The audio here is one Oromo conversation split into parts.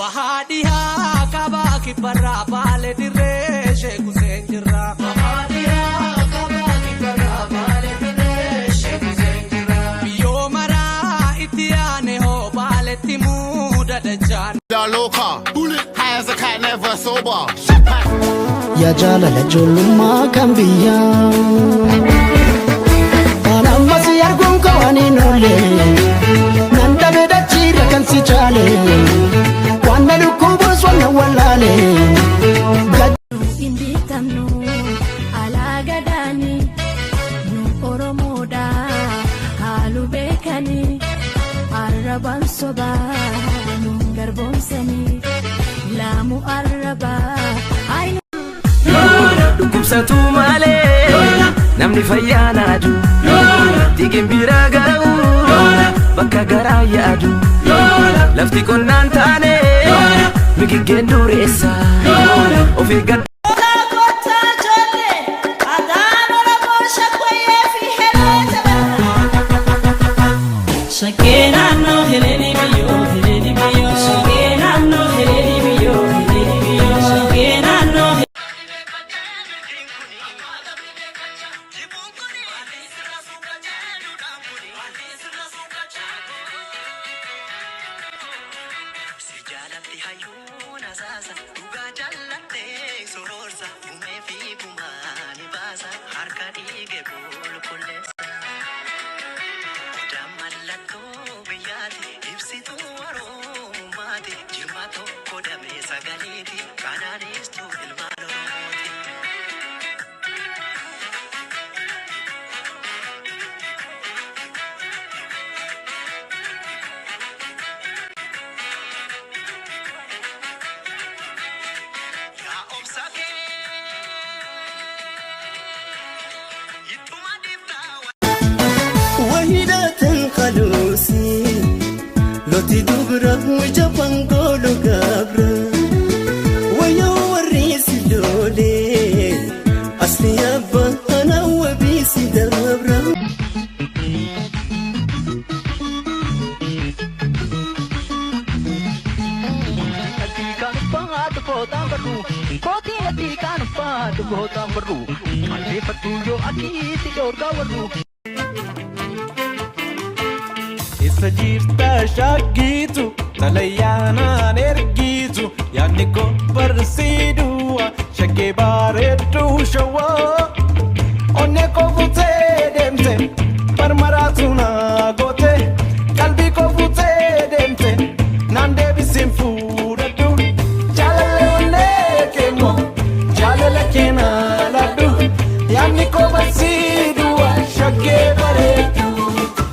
Bahaa dhihaa kabaa kibbarraa Baalee dirree Sheek Huseen jirra. Bahaa dhihaa kabaa kibbarraa Baalee dirree Sheek Huseen jirra. Biyyoo maraa itti yaane hoo Baaletti muuda dachaan. Loca. High as a cat, never sober. Yaa jaalala ijoollummaa kan biyyaa, Waan ammas arguun koo waan hin oolle, nan dhabe dachiirra kan si caale, waan na dhukkubus waan na wallaale. Hin bitamnu alaa gadaani, nu Oromoodha haalu beekanii, arrabaan sobaa nu garboomsanii laamu arrabaa. Dhukkubsatu malee namni fayyaa naadu, xiqqeen bira ga'u bakka garaa yaadu, lafti qonnaan taane migiggeen dureessa of eeggadhu. Kottaa ijoollee, adaan Oromoo shakkooyyee fi helee taphata. Shakkee naannoo heleeni biyyoo heleeni biyyoo, shakkee naannoo heleeni biyyoo heleeni biyyoo, shakkee naannoo. Si jaalatti hayyuun asaasa, dhugaa jaallattee sororsa, gumee fi gumaa ni baasa, harka dhiige qulqulleessa. Odaan mallattoo biyyaati, ibsituu oromummaati, jirma tokko damee sagaliiti, kanaanistuu ilmaan Oromooti. Yaa obsa kee ittuma dhiiftaa. Wahidatan qaluusi loti dubra jaban golo gabra wayo warri lole asli abba ana wabisi dabra. Kootiin ati kan uffatu gootaan barru qalbeeffattu yoo akiisi dhoorgaa warru. Isa jirta shaggiitu xalayyaanaan ergiitu, yaadni koo barsiiduwa shaggee bareedduu shawwaa, onnee koo fuutee deemte, marmaraatu na goote, qalbii koo fuutee deemte, naan deebisiin fuudhadhu, jaalallee onnee keemmoo jaalala keenaa laadhu, yaadni koo barsiiduwa shaggee bareedduu.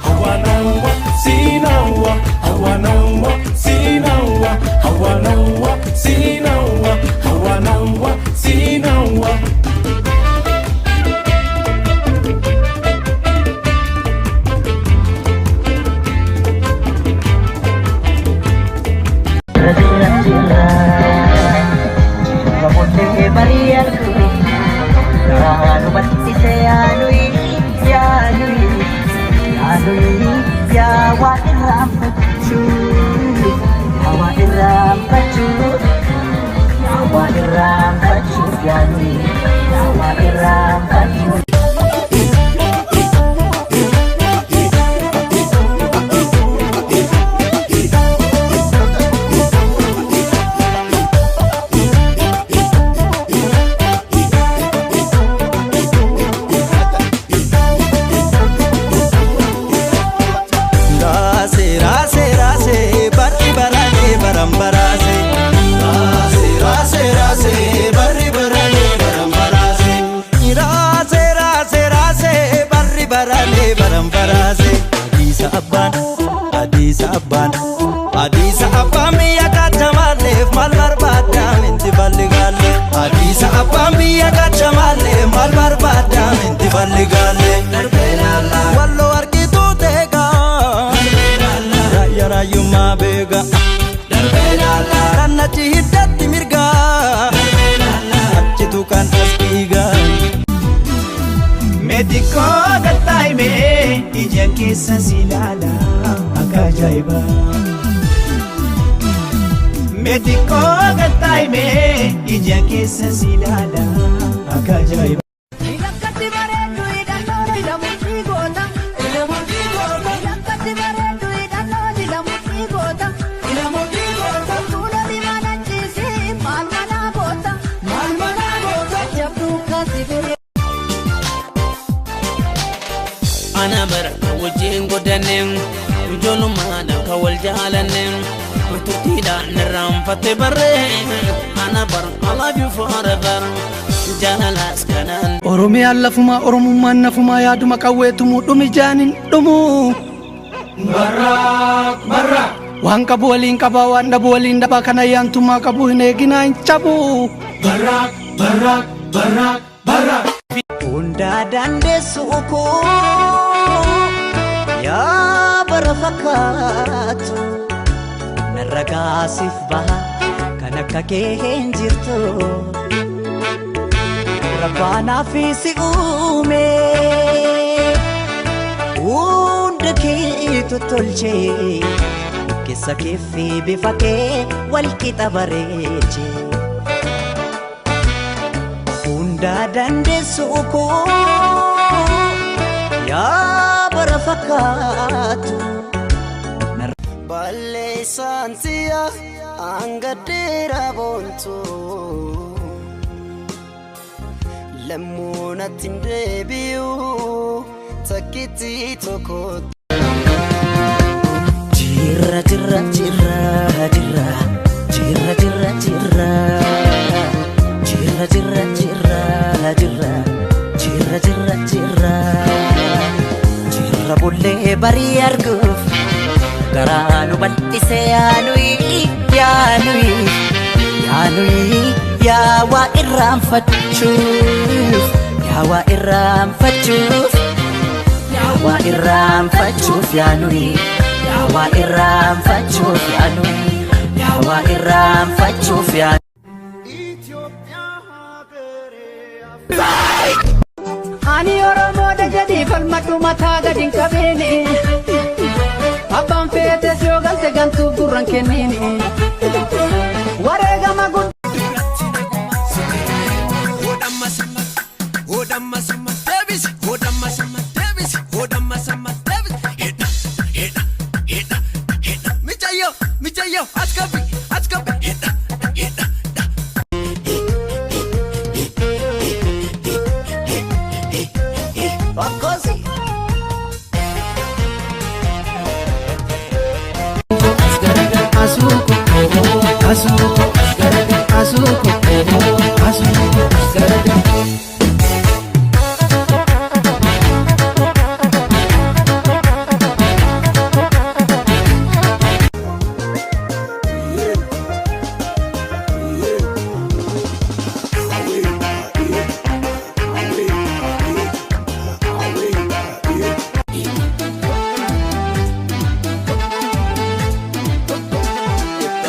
Hawanawa, sinawa, hawanawa, sinawa, hawanawa, sinawa, hawanawa, sinawa. Yaa irraanfachuu, yaa irraanfachuu, yaa irraanfachuu, yaa irraanfachuu. Raase raase raase, barri barane baram baraase. Raase raase raase, barri barane baram baraase. Raase raase raase, barri barane baram baraase. Adiisa abbaan, adiisa abbaan, adiisa abbaan biyya kaachamaalleef maal barbaadda minti balli gaalle. Adiisa abbaan biyya kaachamaalleef maal barbaadda minti balli gaalle. Walloo argituu teegaa. Raayyaa raayyummaa beeka. Kan achi hiddatti mirgaa. Achitu kan as dhiiga. Meetikoo gattaa'imee ija keessa si ilaala akka ajaa'ibaa. Meexiqqoo gattaa'imee ija keessa si ilaala akka ajaa'iba. Lakkatti bareeddu hidhannoo dilamu goota. Lakkatti bareeddu hidhannoo dilamu goota. Tuula limaan achiisi maal manaa goota. Jabduu kasi bee. Ana bara kan wajjin godhanne, ijoollummaadhaan kan wal jaalanne, turtiidhaan irraanfatte barree. Ana bara, I love you forever, jaalalaas kanaan. Oromiyaan lafumaa, Oromummaan nafumaa, yaaduma qawweetumuu dhumi jaanin dhumuu. Waan qabu waliin qabaa, waan dhabu waliin dhabaa, kan ayyaantummaa qabu hin eeginaa hin cabu. Hundaa dandeessu koo, yaa bara fakkaatu, narra gaasiif baha kan akka kee hin jirtu. Rabbaanaaf si uume, hunda kee tottolchee, keessa kee fi bifa kee wal qixa bareechee. Hundaa dandeessu koo, yaa bara fakkaatu. Balleessaan si'a hangaddeera boontu, lammuu natti hin deebi'u takkitti tokko. Jirra, jirra, jirra, jirra, jirra, jirra, jirra, jirra, jirra, jirra, jirra, jirra, jirra, jirra, jirra, bullee barii arguuf garaa nu bal'ise. Yaanuyi, yaanuyi, yaanuyi, yaa waa irraanfachuuf, yaa waa irraanfachuuf, yaa waa irraanfachuuf, yaanuyi, yaa waa irraanfachuuf, yaanuyi, yaa waa irraanfachuuf, yaa. Ani Oromoodha jedhii falmadhu, mataa gadi hin qabeeni. Abbaan feetes yoo galte gantuuf gurran kenniini. Wareegama guddaa. Michayo, michayo, askabi, askabi, hidha, hidha. Okkosi. Asuuko, asuuko, asuuko, asuuko.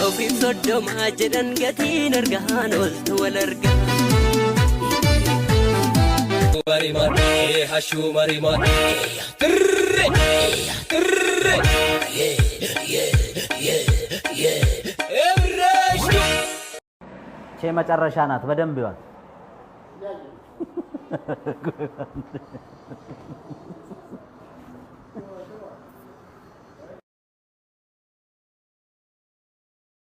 Ofiif 30 jedhan gatiin argaan oltu wal argaa. ቼ መጨረሻ ናት። በደንብ ይዋት።